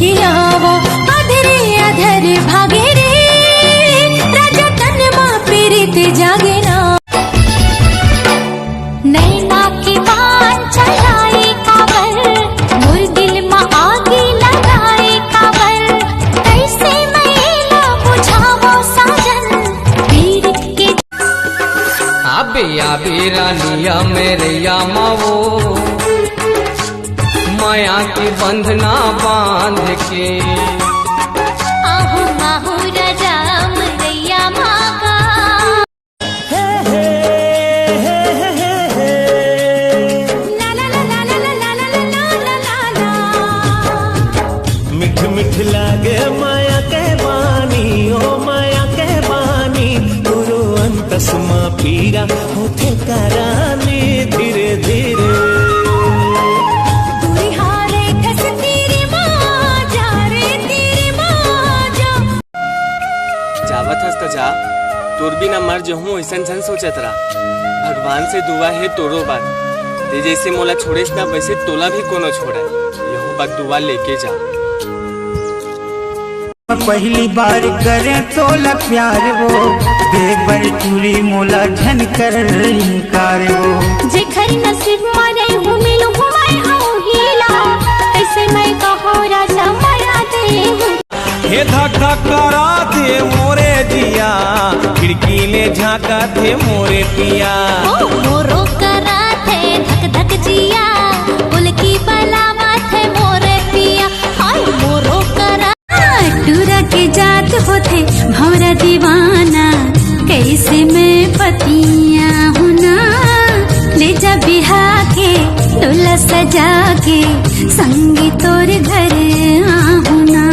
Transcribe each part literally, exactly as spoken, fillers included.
किया वो अधरे अधर भागे रे, राजा तन मा पीरित जागे ना। नैना के बाण चलाए काबर, मोर दिल मा आगी लगाए काबर, कैसे मैं ला बुझावो साजन, पीरित के। आबे आबे रानिया मेरे या मावो, माया के बंधना बांध के। आहू माहू राजा मरैया मागा। ला ला ला ला ला ला ला ला ला ला ला। मिठ मिठ लागे माया के बानी, ओ माया के बानी, तुरंत समा पीरा होथे करानी धीरे धीरे। दूरी हारे खस तीरी माँ जा रे तीरी माँ जा। जावत हस त जा, तोर बिना मर जहूँ, अइसन झन सोचत रह। भगवान से दुआ हे तोरो बर, ते जइसे मोला छोड़ेस ना, वइसे तोला भी कोनो छोड़य। यहू बद दुआ लेके जा। पहली बार करे तोला प्यार वो, दे बर चूड़ी मोला झन कर इनकार वो। जेखर नसीब मा रहे हूँ मिलूँ हूँ मैं हूँ हीला, कैसे मैं कहो राजा मरा दे हूँ। हे धक धक करा थे मोरे जिया, खिड़की ले झांका थे मोरे पिया। ओ मोरो करा थे धक धक जिया, पुलकी बलावा थे मोरे पिया। हाय मोरो करा। टूरा के जात होथे भौरा दीवाना, कैसे मैं पतिया हूँ ना। ले जा बिहा के डोला सजा के, संगी तोर घर आहू ना।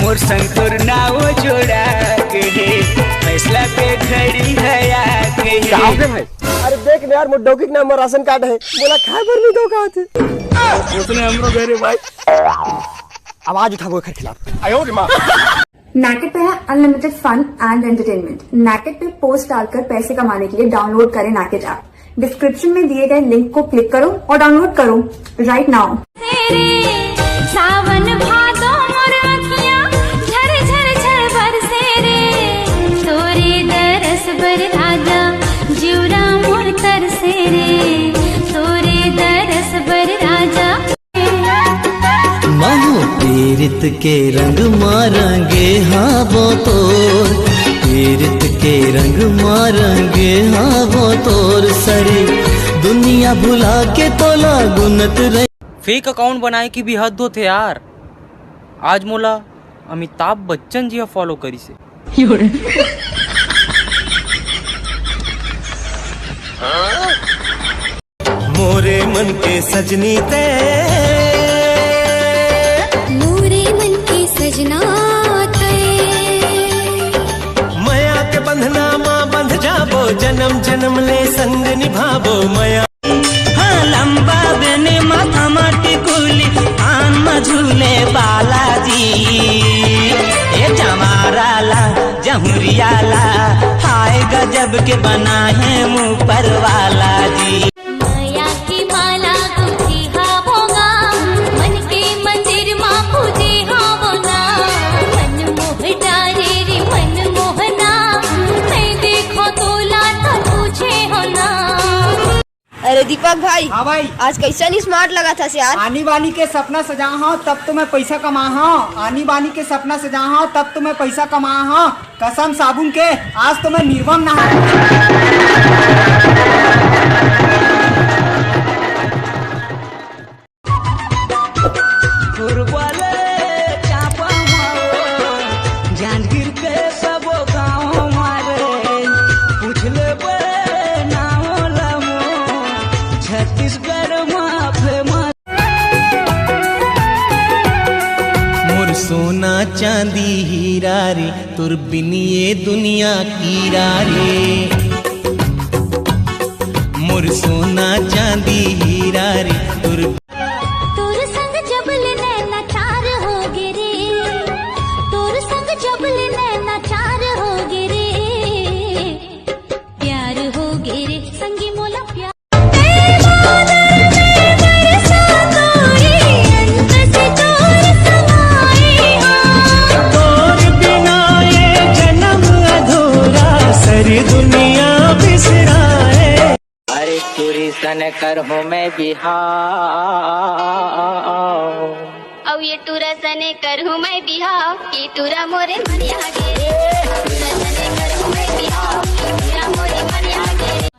मोर संग तोर नाव जोड़ा के हे, फैसला पे खड़ी हया के हे। का हो गे भाई? अरे देख ना यार, मोर डौकी के नाम म राशन कार्ड हे, मोला खाए बर नहीं दो का होथे। उसने हमरो घरे भाई आवाज उठाबो एखर खिलाफ। Naked पे है unlimited fun and entertainment. Naked पे पोस्ट डालकर पैसे कमाने के लिए डाउनलोड करें Naked ऐप। डिस्क्रिप्शन में दिए गए लिंक को क्लिक करो और डाउनलोड करो राइट नाउ। सावन भादो मोर अखियाँ झर झर झर बरसे रे, तोरे दरस बर राजा जिउरा मोर तरसे रे, तोरे दरस बर राजा। महू पीरित के रंग मा रंगे हावो तोर, पीरित के रंग मा रंगे हावो तोर सरी, दुनिया भुला के तोला गुनत रही। फेक अकाउंट बनाए के भी हद होथे यार। आज मोला अमिताभ बच्चन जी ह फॉलो करिस हे। मोरे मन के सजनी ते, मोरे मन के सजना ते। मया के बंधना मा बंध जाबो, जन्म जन्म ले संग निभाबो मया। हाँ, लंबा बेनी माथा मा टिकुली, कान मा झूले बालाजी। ए जमारा ला, जहुरिया ला, हाय गजब के बनाए मुँह पर वाला जी। मया के माला गुंथे हावो गा, मन के मंदिर मा पूजे हावो ना। मन मोह डारे रे मन मोहना, मैं देखो तोला तो तुझे हो ना। अरे दीपक भाई, हाँ भाई। आज कैसन स्मार्ट लगत हस यार। आनी बानी के सपना सजा हूँ, तब तो मैं पैसा कमा हूँ। आनी बानी के सपना सजा हूँ, तब तो मैं पैसा कमा हूँ। कसम साबुन के, आज तो मैं निर्वम नहा। फुरबले चापा मारो, जांजगीर के सबो गाँव मारे, पूछ लेबे नाम लमो, छत्तीसगढ़ मा फेमस। मोर सोना चांदी हीरा रे, तोर बिन ये दुनिया कीरा रे। मोर सोना चांदी हीरा रे, तोर तोर संग जब ले नैना चार हो गे रे, तोर संग जब ले नैना चार हो गे रे, प्यार हो गे रे संगी मोला प्यार। तै बादल में बरसा तोरी अंत से तोर तने करहूँ मैं बिहाव। अउ ये टूरा सने करहूँ मैं बिहाव, कि टूरा मोरे मरिया गे रे। टूरा सने करहूँ मैं बिहाव, कि टूरा मोरे मरिया गे रे।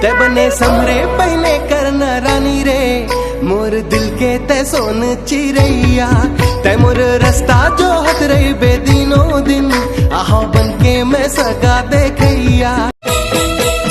तै बने संभरे पहले करना रानी रे, मोर दिल के तै सोन चिरैया। तै मोर रास्ता जोहत रहिबे दिनों दिन, आहा बन के मैं सगा देखैया।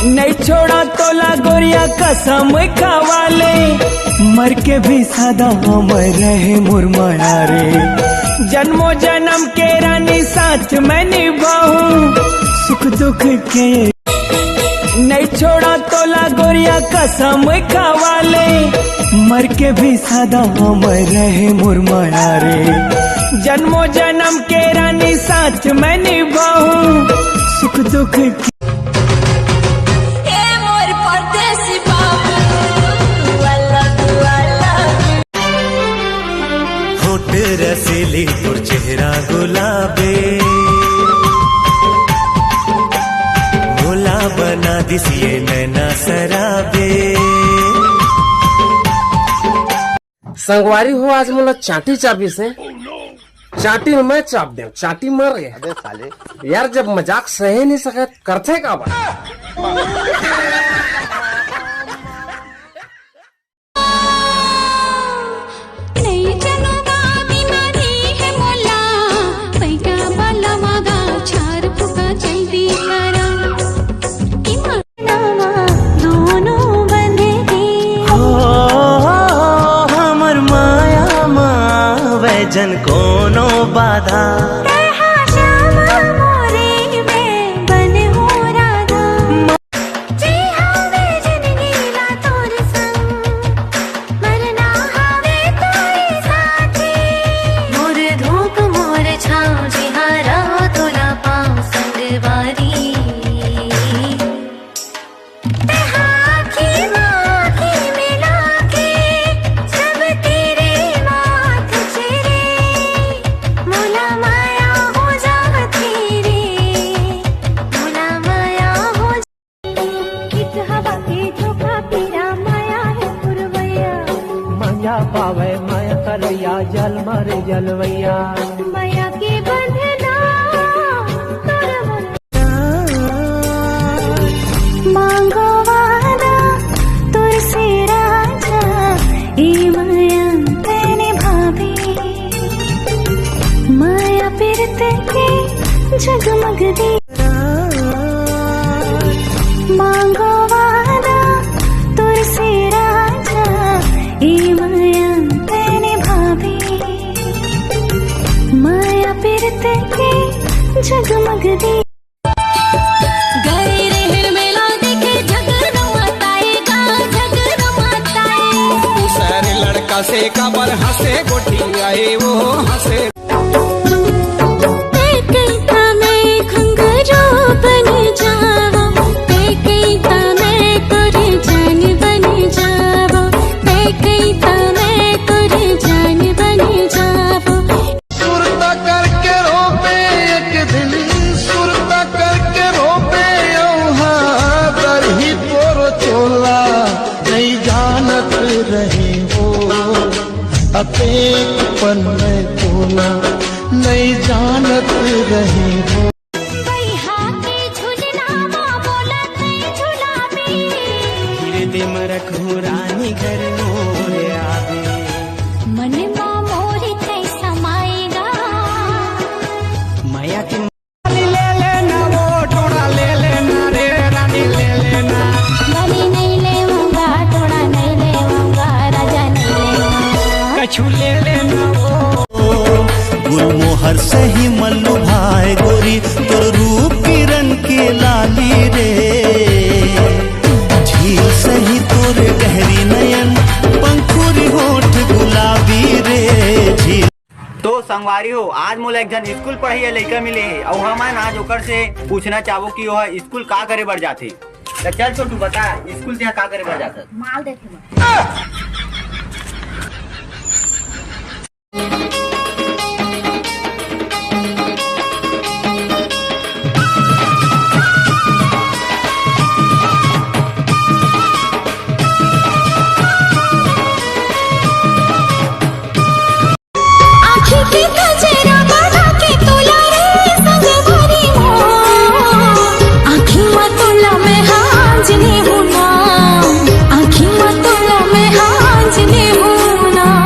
नहीं छोड़ा तोला गोरिया कसम खवा ले, मर के भी सदा अमर रहे मोर माया रे। जन्मों जन्म के रानी साथ मैं निभाऊं, सुख दुख के नहीं छोड़ा तोला गोरिया कसम खवा ले, मर के भी सदा अमर रहे मोर माया रे। जन्मों जन्म के रानी साथ मैं निभाऊं, सुख दुख के। ए मोर परदेसी बाबू, I love you, I love you। होठ रसीली तोर चेहरा गुलाबे, भोला बना दिस ये नैना सराबे। संगवारी हो, आज मोला चांटी चाबिस हे। चांटी में मैं चाप देव, चांटी मर गया। अबे साले। यार, जब मजाक सहे नहीं सके, करथे का बात? नहीं चलूंगा बीमारी है मोला, पैका बलवा गा छार फुका जल्दी करा। कि मा- नामा दोनों बंधे दे। हो, हमर माया मा वैजन कोनो बाधा। तैहा श्यामा मोरे में बन हो राधा। जी हाँ, मैं जिंदगी ला तोर संग, मरना हवे तोरे साथे। मोर धूप, मोर छाँव, जी हाँ, रहो तोला पाँव संगवारी। तैं आँखी मा आँखी मिला के, जब तेरे माथ चेरे, मोला माया हो जाथे रे, मोला माया हो इत हवा के झोंका पीरा माया है पुरवैया। माया पावे माया करैया, जल मारे जलवैया। माया के बंधना तोर मोर। मांगो वादा तोर से राजा, ए माया तैने भाभी। माया पिरत के जगमग दी मांगो वादा तोर से राजा, ए माया तैने भाभी। माया पिरत के जगमग दी। गए रे हिरमेला देखे झगड़ुआ ताई गा, झगड़ुआ ताई। दूसरे लड़का से काबर हंसे गोठियाए वो हंसे। तै कहिता मैं घुंघरू बन जावो, तै कहिता मैं तोर जान बन जावो, तै कहिता मैं तोर जान बन जावो। सुरता करके रोपे एक दिन, सुरता करके रोपे औहा दरही तोर चोला। नहीं जानत रहे हो अतेक पन मैं कोला, नहीं जानत रहे हो। बइहा के झुलना मा बोला तैं झुलाबे। धीरे दे म रखहूँ रानी घर मोरे आबे। मन मा मोर तैं समाएगा। मया के रानी ले लेना, वो टोड़ा ले लेना रे, रानी ले लेना। रानी नहीं लेऊंगा, टोड़ा नहीं लेऊंगा, राजा नहीं लेऊंगा। कछु ले लेना वो। गुलमोहर सही मल्लू भाई गोरी, तोर रूप किरण के लाली रे। झील सही तोर गहरी नयन, पंखुरी होठ गुलाबी रे। झील तो संगवारी हो, आज मोला एक झन स्कूल पढ़इया लइका मिले हे, अउ हमन आज ओकर से पूछना चाहबो कि ओह स्कूल का करे बर जाथे। त चल छोटू, बता, स्कूल तेहा का करे बर जाथस? माल देखे बर।